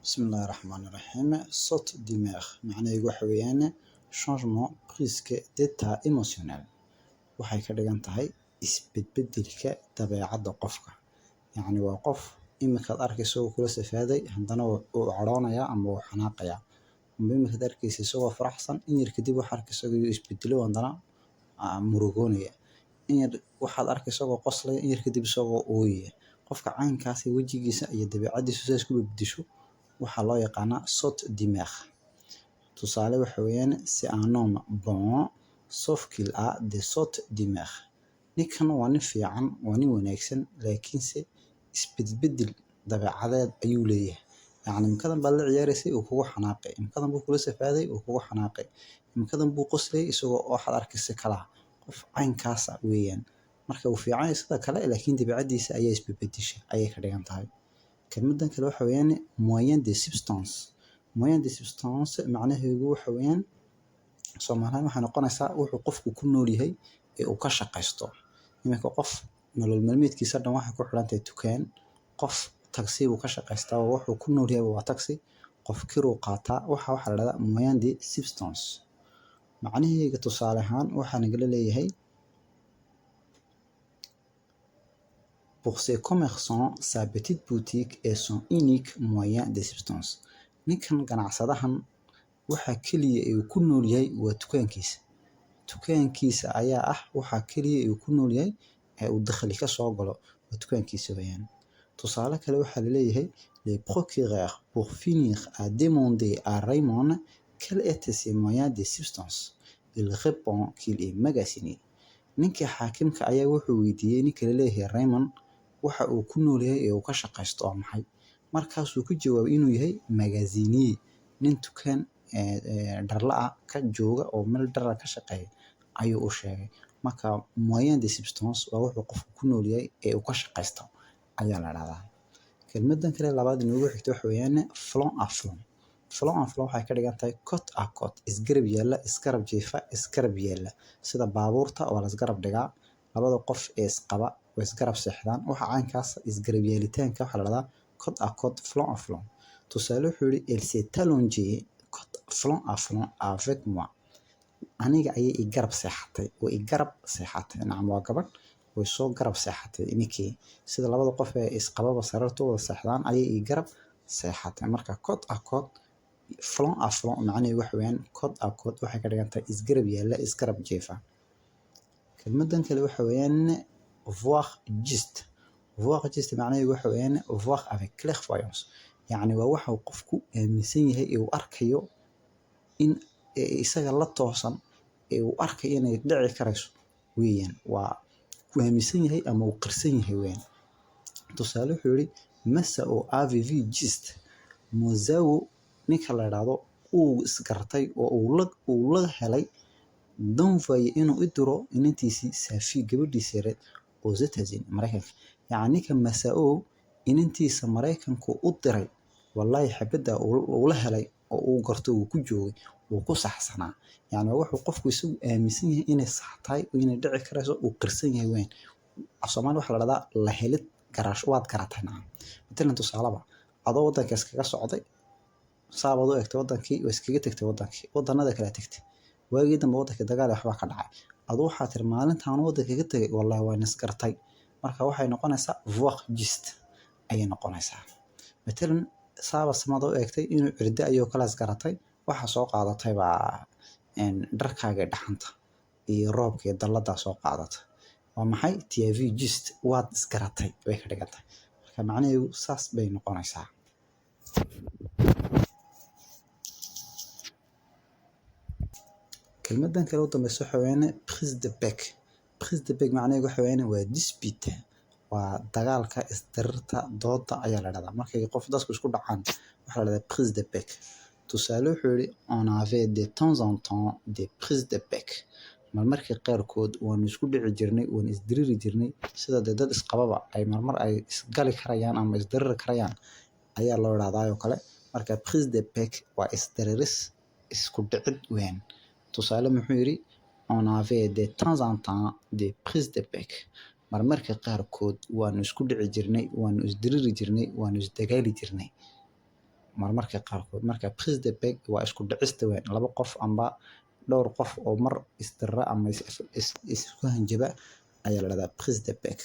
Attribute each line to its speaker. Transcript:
Speaker 1: Bismillahi Raxmaani Raxiim. Saut d'humeur macnaheedu waxa weeyaan changement brusque d'état émotionnel. Waxay ka dhigan tahay isbedbedelka dabeecadda qofka. Yacni waa qof iminkaad arkayso uu kula safaaday, haddana wuu cadhoonayaa ama wuu xanaaqayaa. Amba iminkaad arkaysa isagoo faraxsan, in yar kadib waxaad arkaysa isagoo isbedelo, haddana murugoonaya. In yar waxaad arkaysa isagoo qoslaya, in yar kadib isagoo ooyaya. Qofka caynkaas wejigiisa iyo dabeecaddiisu sidaas isku bedbedesho waxaa loo yaqaanaa saut d'humeur. Tusaale waxa weeyaan: c'est un homme bon, sauf qu'il a des sautes d'humeur. Ninkan waa nin fiican, waa nin wanaagsan, laakiinse isbedbedel dabeecadeed ayuu leeyahay. Yacni imikadan baad la ciyaareysay, uu kugu xanaaqay, imikadan buu kula safaaday, uu kugu xanaaqay, imikadan buu qoslayay isagoo waxaad arkaysa kala. Qof caynkaas ah weeyaan. Marka uu fiican yahay sida kale, laakiin dabeecaddiisa ayaa isbedbedesha ayay ka dhigan tahay. Kelmaddan kale waxa weeyaan moyen de subsistance. Moyen de subsistance macnaheedu waxa weeyaan, Soomaaliyan waxay noqonaysaa wuxuu qofku ku nool yahay ee uu ka shaqaysto. Iminka qof nolol maalmeedkiisa dhan waxay ku xiran tahay dukaan, qof taxi buu ka shaqaystaa oo wuxuu ku nool yahay waa taxi, qof kiruu qaataa. Waxaa la dhahdaa moyen de subsistance. Macnaheega tusaale ahaan waxaa nagala leeyahay: pour ces commerçants, sa petite boutique est son unique moyen de subsistance. Ninkan ganacsadahan waxa keliya ee uu ku nool yahay waa dukaankiisa. Dukaankiisa ayaa ah waxa keliya ee uu ku nool yahay ee uu dakhli ka soo galo, waa dukaankiisa weeyaan. Tusaale kale waxaa la leeyahay: le procureur, pour finir, a demandé à Raymond quel était ses moyens de subsistance. Il répond qu'il est magasinier. Ninkii xaakimka ayaa wuxuu weydiiyey ninka la leeyahay Raymond waxa uu ku nool yahay ee uu ka shaqaysto waa maxay. Markaasuu ku jawaabay inuu yahay magasinier, nin dukaan dharla ah ka jooga oo meel dhar ah ka shaqeeya ayuu u sheegay. Marka moyen de subsistance waa wuxuu qofku ku nool yahay ee uu ka shaqaysto ayaa la dhahdaa. Kelmaddan kale labaad inoogu xigta waxa weeyaan flanc à flanc. Flanc à flanc waxay ka dhigan tahay côte à côte, isgarab yaalla, isgarab jiifa, isgarab yaalla. Sida baabuurta waa la isgarab dhigaa, labada qof ee isqaba way isgarab seexdaan. Waxa caynkaas isgarab yeelitaanka waxaa la dhahdaa côte à côte, flanc à flanc. Tusaale wuxuu yidhi: elle s'est allongée côte flanc à flanc avec moi. Aniga ayay i garab seexatay, way i garab seexatay. Nacam, waa gabadh, way soo garab seexatay ninkii. Sida labada qof ee isqababa sariirta u wada seexdaan ayay i garab seexatay. Marka côte à côte, flanc à flanc macnaheedu waxa weeyaan côte à côte, waxay ka dhigan tahay isgarab yaalla, isgarab jiifa. Kelmaddan kale waxa weeyaan voir juste. Voir juste macnaheedu waxa weeyaan voir avec clairvoyance. Yacni waa waxa uu qofku aaminsan yahay ee uu arkayo in isaga la toosan ee uu arkayo inay dhici karayso weeyaan. Waa uu aaminsan yahay ama uu qirsan yahay weeyaan. Tusaale wuxuu yidhi: Masao avait vu juste. Masao ninka la yiraahdo uu isgartay oo uu la helay d'envoyer, inuu u diro, inantiisii sa fille, gabadhiisa yareed, aux États-Unis, Mareykanka. Yacni ninka Masao inantiisa Mareykanku u diray, wallahi xabadda uu la helay oo uu garto uu ku joogay wuu ku saxsanaa. Yacni wuxuu qofku isagu aaminsan yahay inay sax tahay oo inay dhici karayso, uu qirsan yahay weeyaan. Af Soomaali waxaa la dhahdaa la helid garasho, waad garatay nacam. Matalan tusaalaba, adoo waddanka iskaga socday, saabaad u eegtay wadankii, waa iskaga tagtay wadankii, wadanada kale tagtay. Waagii dambe wadankii dagaal iyo waxbaa ka dhacay. Aduu waxaa tiri: maalintaan wadanka ka tagay, wallahi waan isgartay. Marka waxay noqonaysaa voir juste ayay noqonaysaa. Matalan saaba samada u eegtay inuu cirdo ayuu kala isgaratay, waxa soo qaadatay baa dharkaaga dhaxanta iyo roobka iyo dalladaa soo qaadatay. Waa maxay? Tu as vu juste, waad isgaratay bay ka dhigan tahay. Marka macnaheedu saas bay noqonaysaa. Kelmaddan kale u dambeysa waxa weeyaan prise de bec. Prise de bec macnaheedu waxa weeyaan waa dispute, waa dagaalka, isdirirta, dooda ayaa la dhahdaa. Markay qof dadku isku dhacaan waxaa la dhahdaa prise de bec. Tusaale wuxuu yidhi: on avait de temps en temps des prises de bec. Marmarka qaarkood waanu isku dhici jirnay, waanu isdiriri jirnay. Sida dee dad isqababa ay marmar ay isgali karayaan ama isdiriri karayaan ayaa loo dhahdaa oo kale. Marka prise de bec waa isdiriris, isku dhicid weyn. Tusaale muxuu yidhi: on avait de temps en temps des prises de bec. Marmarka qaarkood waanu isku dhici jirnay, waanu isdiriri jirnay, waanu isdagaali jirnay. Marmarka qaarkood marka prise de bec waa isku dhicista weyn, laba qof amba dhowr qof oo mar isdirira ama isku hanjaba ayaa la dhahdaa prise de bec.